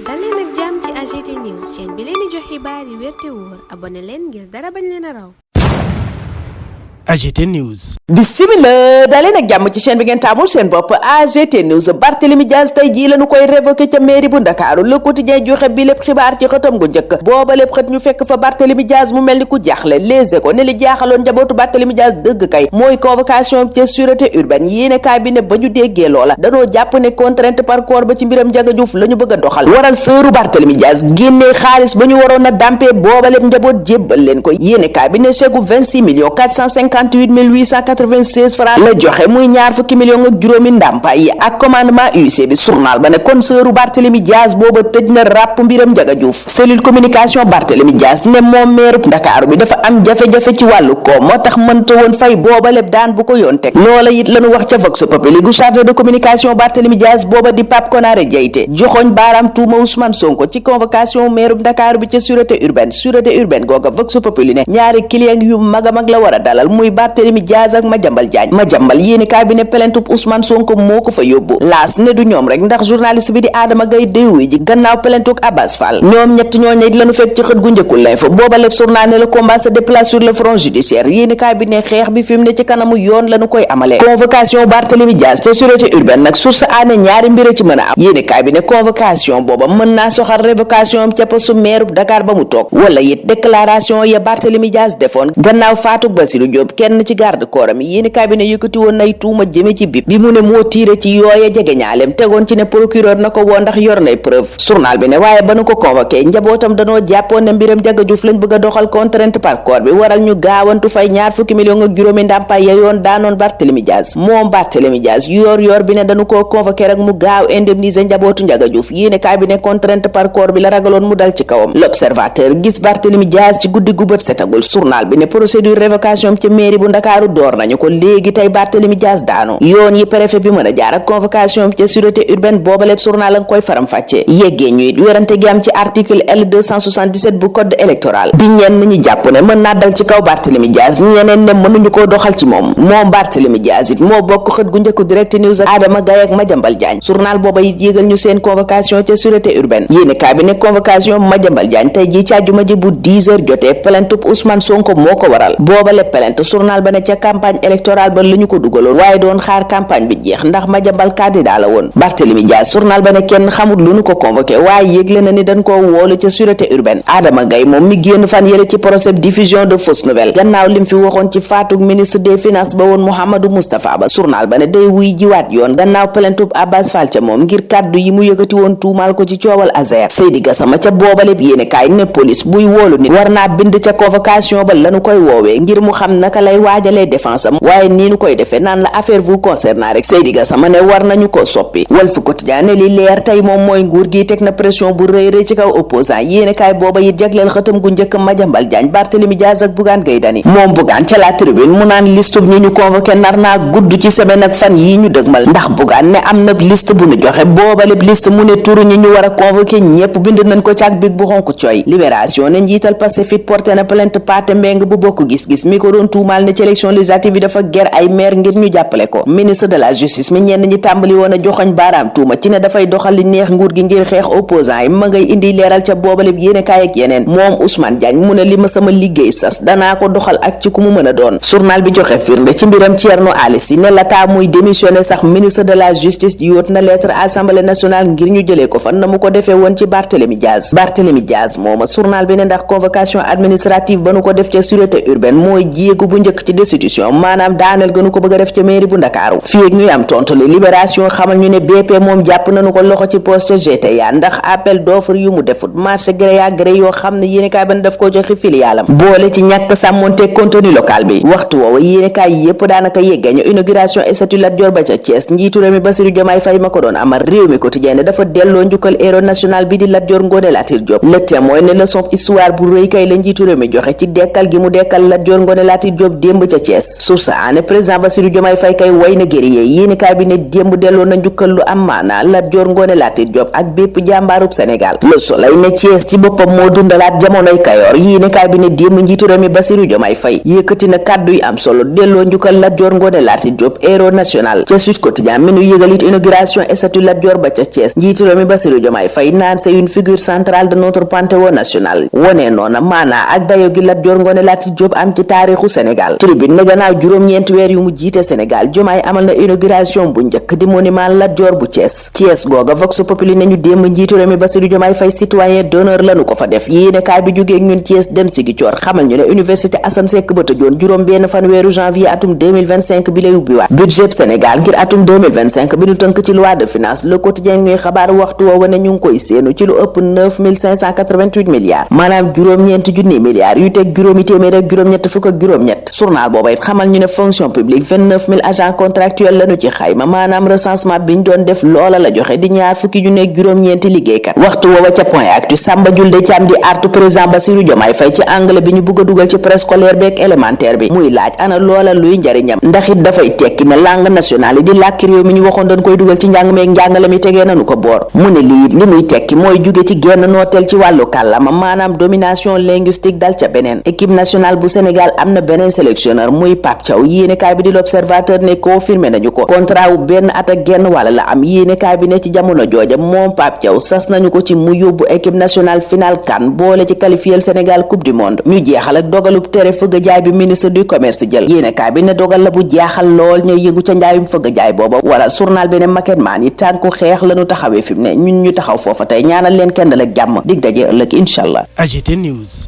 dal leen ak jàmm ci AGT News chaîne bi leen di jox xibaar yi wér te wóor abonné leen ngir dara bañ leen a raw. AGT News. Bismillah daleen ak jàmm ci chaîne bi ngeen taamul seen bopp AGT News. Barthélémy Dias tey jii lañu koy révoqué ca mairie bu Ndakaaru Le Quotidien joxe bi lépp xibaar ci xëtam gu njëkk booba lépp xët ñu fekk fa Barthélémy Dias mu mel ni ku jaaxle Les Échos ne li jaaxaloon njabootu Barthélémy Dias dëgg kay mooy convocation ca sûreté urbaine yéene kaay bi ne ba ñu déggee loola danoo jàpp ne contrainte par corps ba ci mbiram Ndiaga Diouf la ñu bëgg a doxal waral sëru Barthélémy Dias génnee xaalis ba ñu waroon a dampee booba lépp njaboot jébbal leen ko yéene kaay bi ne chèque 26 millions 458 francs la joxe muy ñaar fukki million ak juróomi ndàmpaay yi ak commandement UC bi journal ba ne kon sëru Barthélémy Dias booba tëj na ràpp mbiram Ndiaga Diouf cellule communication Barthélémy Dias ne moom meeru Ndakaaru bi dafa am jafe-jafe ci wàllu ko moo tax mënta woon fay booba lépp daan bu ko yoon teg loola it lañu wax ca Vox Populi gu chargé de communication Barthélémy Dias booba di Pape Konaré Diayte joxoñ baaraam tuuma Ousmane Sonko ci convocation meeru Ndakaaru bi ca sûreté urbaine googa Vox Populi ne ñaari client yu mag a mag la war a dalal muy Barthélémy Dias ak Madiambal Diagne Madiambal yéeni kaay bi ne pelentub Ousmane Sonko moo ko fa yóbbu laas ne du ñoom rek ndax journaliste bi di Adama Gaye déwuy ji gannaaw pelentug Abbas Fall ñoom ñett ñooñu it lañu fekk ci xët gu njëkkul lay fa booba lépp journal ne le combat se déplace sur le front judiciaire yéeni kaay bi ne xeex bi fi mu ne ci kanamu yoon lañu koy amalee convocation Barthélémy Dias te sûreté urbaine nag source aane ñaari mbir ci mën a am yéeni kaay bi ne convocation booba mën naa soxal révocation am ca poste maire Dakar ba mu toog wala it déclaration ya Barthélémy Dias defoon gannaaw faatug Bassirou Diop kenn ci garde corps am yéeni kaay bi ne yëkkati woon nay tuuma jëme ci bi mu ne moo tiire ci yooye jege ñaaleem tegoon ci ne procureur na ko woo ndax yor nay preuve journal bi ne waaye ba nu ko convoqué njabootam danoo jàppoon ne mbiram Ndiaga Diouf lañ bëgg a doxal contrainte par corps bi waral ñu gaawantu fay ñaar fukki million ak juróomi ndàmpaay ya yoon daanoon Barthélémy Dias moom Barthélémy Dias yor bi ne dañu koo convoqué rek mu gaaw indemniser njabootu Ndiaga Diouf yéene kaay bi ne contrainte par corps bi la ragaloon mu dal ci kawam l'observateur gis Barthélémy Dias ci guddi gu bët setagul journal bi ne procédure révocation ci mairie bu Ndakaaru door nañu ko léegi tey Barthélémy Dias daanu yoon yi préfet bi mën a jaar ak convocation ca sûreté urbaine booba lépp journal la nga koy faram-fàcce yeggee ñu it werante gi am ci article L 277 bu code électoral bi ñenn ñi jàpp ne mën naa dal ci kaw Barthélémy Dias ñeneen ne mënuñu koo doxal ci moom Barthélémy Dias it moo bokk xët gu njëkk direct news ak Adama Gaye ak Madiambal Diagne journal booba it yégal ñu seen convocation ca sûreté urbaine yéene kaa bi ne convocation Madiambal Diagne tey ji càjjuma ji bu 10 heures jotee plainte Ousmane Sonko moo ko waral booba lépp plainte journal ba ne ca campagne électorale ba lañu ko dugaloon waaye doon xaar campagne bi jeex ndax Madiambal candidat la woon Barthélémy Dias journal ba ne kenn xamul lu nu ko convoqué waaye yégle na ni dañ koo woolu ca sûreté urbaine Adama Gaye moom mi génn fan yële ci procès diffusion de fausses nouvelles gannaaw lim fi waxoon ci faatug ministre des finances ba woon Mouhamadou Moustapha Ba journal ba ne day wuy jiwaat yoon gannaaw plaintub Abbas Fall ca moom ngir kàddu yi mu yëkkati woon tuumaal ko ci coowal Azer Seydi Gassama ca boobaleb yéene kaay ne police buy woolu nit war naa bind ca convocation ba lanu koy woowee ngir mu xam naka lay waajalee défense am waaye nii nu koy defee naan la affaire vous concernant rek Seydi Gassama ne war nañu ko soppi Walf Quotidien ne li leer tey moom mooy nguur gi teg na pression bu rëy ci kaw opposant yéene kaay booba it jagleel xëtam gu njëkk Madiambal Diagne Barthélémy Dias ak Bougane Gueye Dany moom Bougane ca la tribune mu naan liste ñi ñu convoqué nar naa gudd ci semaine ak fan yii ñu dëgmal ndax Bougane ne am na liste bu ñu joxe booba lépp liste mu ne turu ñi ñu war a convoqué ñépp bind nañ ko ci ak big bu xonk cooy Libération ne njiital Pastef it porté na plainte Pathé Mbeng bu bokk gis-gis mi ko doon tuumaal ne ci élection législative yi dafa ger ay maire ngir ñu jàppale ko ministre de la justice mi ñenn ñi tàmbali woon a joxoñ baaraam tuuma ci ne dafay doxal li neex nguur gi ngir xeex opposant yi ma ngay indi leeral ca boobaleb yéene kaay ak yeneen moom Ousmane Diagne mu ne li ma sama liggéey sas danaa ko doxal ak ci ku mu mën a doon journal bi joxe firnde ci mbiram Thierno Alassane ne lataa muy démissionné sax ministre de la justice yóot na lettre assemblée nationale ngir ñu jëlee ko fan na mu ko defee woon ci Barthélémy Dias mooma journal bi ne ndax convocation administrative ba nu ko def ca sûreté urbaine mooy jéegu bu njëkk ci destitution maanaam daaneel gënu ko bëgg a def ca mairie bu Ndakaaru fii ak ñuy am tontu li Libération xamal ñu ne BP moom jàpp nañu ko loxo ci poste GTA ndax appel d'offre yu mu defut marché gré à gré yoo xam ne yéenekaay ban daf ko joxe filialam boole ci ñàkk sàmmonte contenu local bi waxtu woowa yéenekaay yépp daanaka yeggee ñu inauguration statue Lat Dior ba ca Thiès njiitu réew mi Bassirou Diomaye Faye ma ko doon amal réew mi quotidien dafa delloo njukkal héros national bi di Lat Dior Ngoné Latyr Diop Le Témoin ne leçon histoire bu rëy kay la njiitu réew mi joxe ci dekkal gi mu dekkal Lat Dior Ngoné Latyr Diop Diop démb ca Thiès. source aane président Bassirou Diomaye Faye kay way na guerrier yéeni kaay bi ne démb delloo na njukkal lu am maanaa Lat Dior Ngoné Latyr Diop ak bépp jàmbaarub Sénégal. Le Soleil ne Thiès ci boppam moo dundalaat jamonoy Kayoor yéeni kaay bi ne démb njiitu réew mi Bassirou Diomaye Faye yëkkati na kàddu yu am solo delloo njukkal Lat Dior Ngoné Latyr Diop héros national. ca Sud Quotidien mi nu yëgalit inauguration statue Lat Dior ba ca Thiès njiitu réew mi Bassirou Diomaye Faye naan c'est une figure centrale de notre panthéon national wone noona maanaa ak dayo gi Lat Dior Ngoné Latyr Diop am ci taarixu Sénégal. Tribune ne gannaaw juróom-ñeenti weer yu mu jiite Sénégal Diomaye amal na inauguration bu njëkk di monument Lat Dior bu Thiès googa Vox Populi nañu démb njiitu réew mi Bassirou Diomaye Faye citoyen d'honneur lañu ko fa def yéene kaay bi jógee ñun Thiès dem Ziguinchor xamal ñu ne université Assane Seck ba tëjoon juróom benn fan weeru janvier atum 2025 bi lay ubbiwaat. budget Sénégal ngir atum 2025 bi ñu tënk ci loi de finance Le Quotidien ñuy xabaar waxtu woowa ne ñu ngi koy séenu ci lu ëpp 9588 milliards maanaam juróom-ñeenti junni milliards yu teg juróomi téeméer ak juróom-ñett fukk ak juróom-ñett. journal booba it xamal ñu ne fonction publique 29000 agents contractuels lañu ci xayma maanaam recensement biñ doon def loola la joxe di ñaar fukki junni ak juróom-ñeenti liggéeykat. waxtu woowa ca Point Actu Samba Julde Thiam di artu président Bassirou Diomaye Faye ci anglais bi ñu bëgg a dugal ci préscolaire beeg élémentaire bi muy laaj ana loola luy njariñam ndax it dafay tekki ne langue nationale yi di làkki réew mi ñu waxoon dañ koy dugal ci njàng meeg njàngale mi tegee nañu ko boor mu ne lii li muy tekki mooy jóge ci genn nooteel ci wàllu kàllama maanaam domination linguistique dal ca beneen. équipe nationale bu Sénégal am na beneen sélectionneur muy Pape Thiaw yéenekaay bi di l'Observateur ne confirmé nañu ko contrat wu benn at ak genn wàlla la am yéenekaay bi ne ci jamono jooja moom Pape Thiaw sas nañu ko ci mu yóbbu équipe nationale finale CAN boole ci qualifier Sénégal coupe du monde. ñu jeexal ak dogalub tere fëgg jaay bi ministre du commerce jël yéenekaay bi ne dogal la bu jaaxal lool ñooy yëngu ca njaayum fëgg jaay booba wala journal bi ne Maket Maan yi tànku xeex lañu taxawee fi mu ne ñun ñu taxaw foofa tey ñaanal leen kenn dal ak jàmm dig daje ëllëg incha allah. AGT News.